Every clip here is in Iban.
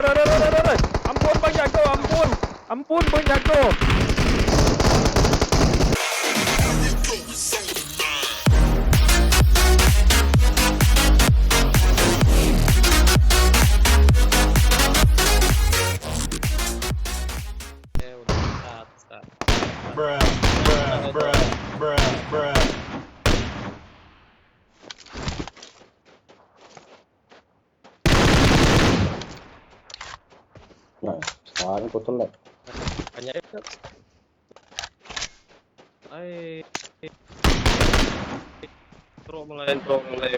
Ampun bang jago, ampun. Ampun bang jago. Eh, udah start, start. Bruh, bruh, bruh, bruh, bruh. Nah, sekarang kau telat. Banyak ya. Ay. Teruk mulai, teruk mulai.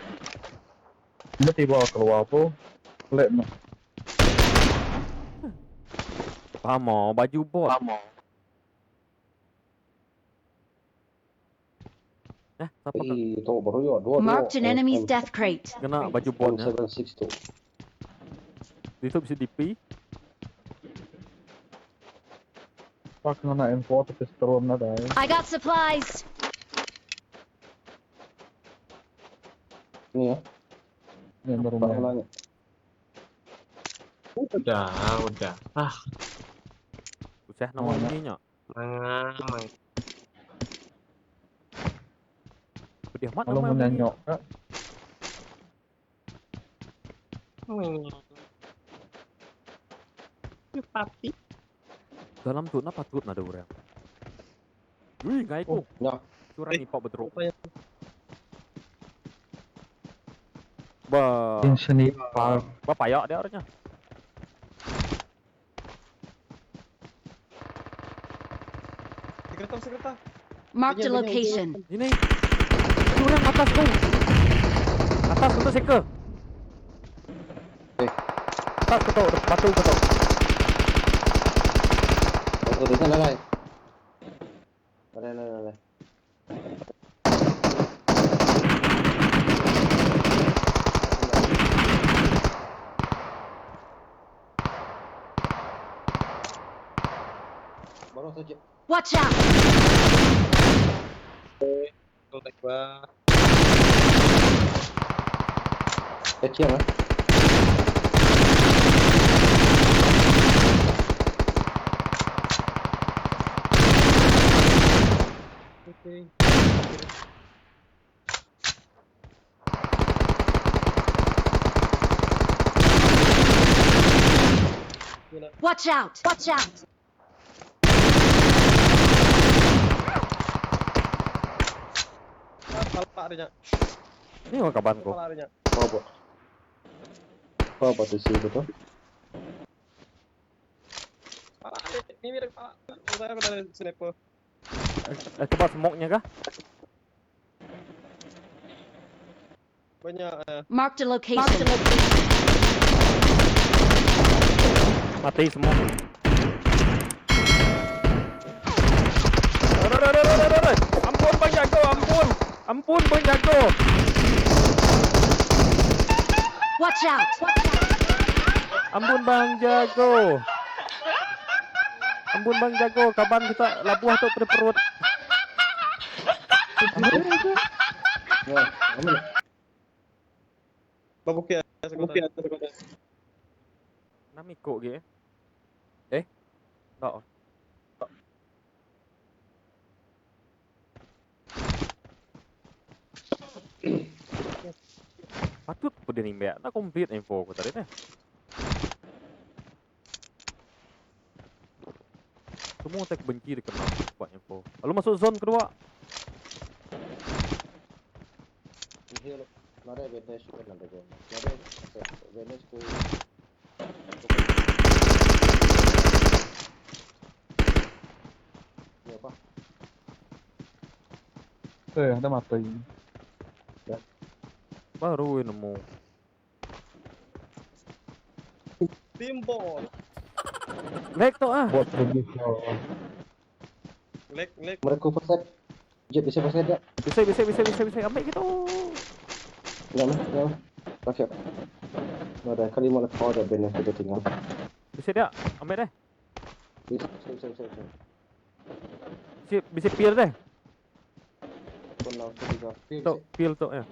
Tiba-tiba keluar tu Lek mah. Pamo baju bot. Lama. Eh, siapa kena, Eh, tu baru ya dua dua. Marked an enemy's death crate. kena baju botnya? 762. Itu bisa DP. Pak kena M4 tapi seterum na dai. I got supplies. Ni ya. Ni baru Baru main. nanya. Udah, udah. Ah, Susah nama Oh, ininya. mangang. Pedih amat Kalau nama mau bunyi. nyanyok kak. Papi. Dalam tu nak patut ada orang. Wih, ngai ku. Oh, ya. Curang ni pak berteruk. Apa yang Ba, Yang seni par. ba payak dia orangnya. Sekretar, sekretar. Marked a Banyak, banyak, location. Ini. Curang atas tu. Atas tu seka. Eh. Atas ketuk, batu ketuk. Baru tu sana lai. Lai lai lai. Baru saja. Watch out! Kontak gua. Kecil lah. Oke. Watch out! Watch out! Ah, kepala adanya. Ni orang kaban ko. Kepala adanya. Apa? Apa tu sih itu? Kepala ada. Ini mirip kepala. Saya ada sniper. Eh, coba smoke-nya kah? Banyak eh. Marked a location. Mati semua. Ampun bang jago, ampun. Ampun bang jago. Watch out! Ampun bang jago. Ampun bang jago, kaban kita labuh tu pada perut. Ya, ambil. Babuk ya, sekretar. Sekretar. Nam ikut ke? Eh? Tak. Patut pun dia nimbak. Tak complete info aku tadi ni. Semua tak benci dia kena buat info. Lalu masuk zone kedua. Ini Nada bandage kan ada gua. Nada bandage ku. Ini apa? Eh, ada mati. Baru nemu. Timbol. Lag tu ah. Buat pergi ke. Leg, leg. Mereka first aid. Jet bisa first aid tak? Bisa bisa bisa bisa bisa ambil gitu. Enggak mah, enggak mah. Oke. Nada kali malah kau ada bandage kita tinggal. Bisa dia ambil deh. Bisa, bisa, bisa, bisa. bisa. Bisa bisa pil deh. Kau langsung tiga. Pil, Tu pil tu ya.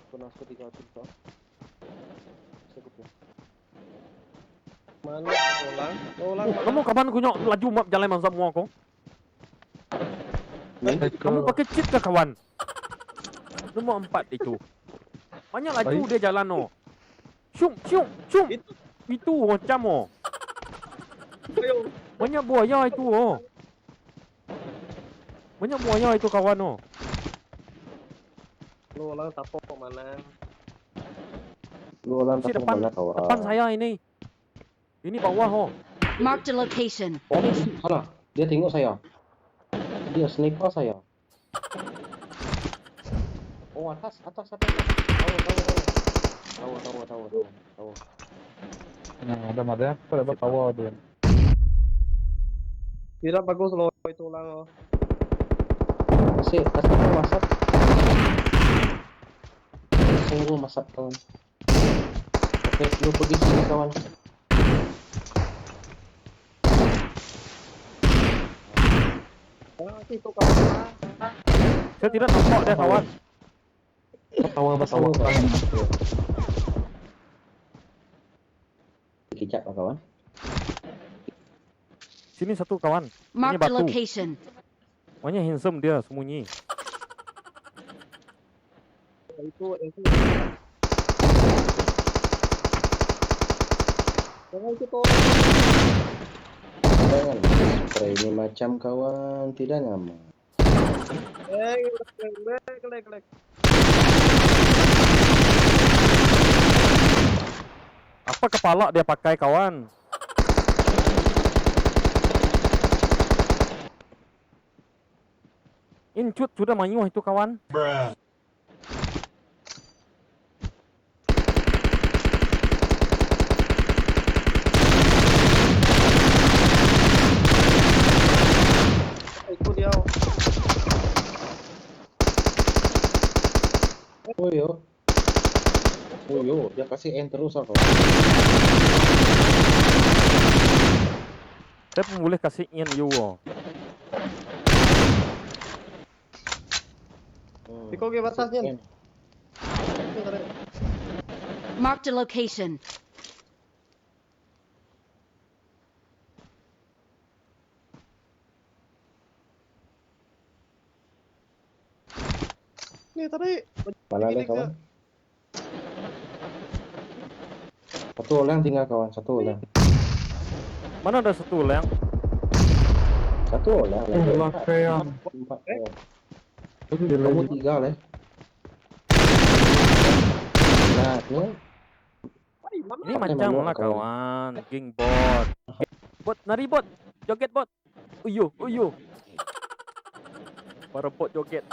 Kau langsung tiga tiga. Bisa aku pil. Mana orang? Orang Oh, kamu kaban ku nyok laju map jalai mansa mua ko. Kamu pakai cheat ke kawan? Nombor 4 itu. Banyak laju dia jalan oh. Syuk, syuk, syuk. Itu. Itu macam oh. Ayo. Banyak buaya itu oh. Banyak buaya itu kawan oh. Lu orang tapok mana? Lu orang Si tak depan mana kawan. depan saya ini. Ini bawah oh. Marked a location. Oh, sana. Dia tengok saya. Dia sniper saya. Oh, atas, atas, atas. Tahu, tahu, tahu. Tahu, tahu, tahu, tahu. Tahu. Nah, ada ada apa dapat tawa dia. Tidak bagus loh itu orang oh. Kasih, kasih aku masak. Kasih aku masak kawan. Okey, lu pergi sini kawan. Ah, itu kawan. Saya tidak nampak dia kawan. Tawa Tawa tawa. kawan. Kejap lah kawan. Sini satu kawan. Ini Marked a batu. location. Banyak handsome dia sembunyi. Itu itu. Jangan itu. Jangan spray ni macam kawan tidak nyaman. Eh, lek lek lek. Apa kepala dia pakai kawan? Incut sudah mayuh itu kawan. Bruh. Itu dia. Oh yo. Oh yo, dia kasih N terus lah kawan. Saya pun boleh kasih in you. Oh. Ikaw ke batasnya. N. Marked a location. Nih tadi. Mana ada kawan? Satu orang tinggal kawan, satu orang. Mana ada satu lang? Satu orang. lagi. Lah kayak Empat orang. Kamu tiga leh. Nah, ni Ini Pakai macam manual lah kawan. kawan. Geng bot. Bot nari bot. Joget bot. Uyo, uyo. Para bot joget.